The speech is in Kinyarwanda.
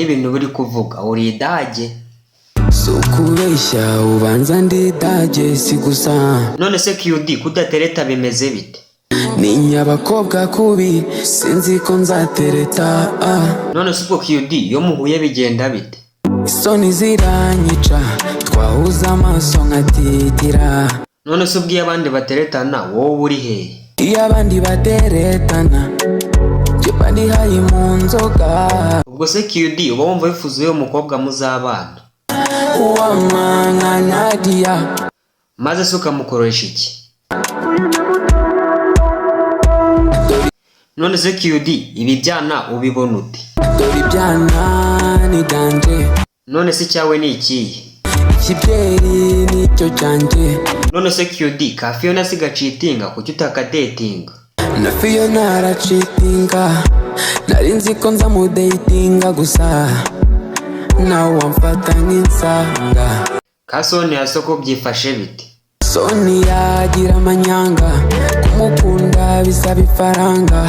nk'ibintu buri kuvuga uri idage. Si ukubeshya, ubanza ndidage, si gusa. None se QD, kudatereta bimeze bite? Ninya abakobwa kubi, sinzi ko nzatereta ah. None se ubwo QD, iyo muhuye bigenda bite? Isoni ziranyica, twahuza amaso nkatitira. None se ubwo iyo abandi bateretana, wowe uri hehe? Iyo abandi bateretana, njye mba ndi high mu nzoga. Ubwo se QD, uba wumva wifuza uyu mukobwa muzabana? Uwamanga Nadia. Maze se ukamukoresha iki? None se QD, ibi byana ubibona ute? Dore ibyana ni danger. None se icyawe ni ikihe? Ikibyeri nicyo cyanjye. None se QD, ka Fiona si gacheatinga, kuki utakadetinga? Na Fiona aracheatinga. Nari nzi ko nzamudatinga, gusa nawe wamfata nk'insanga. Ka Sonia soko byifashe bite? Sonia agira amanyanga, kumukunda bisaba ifaranga.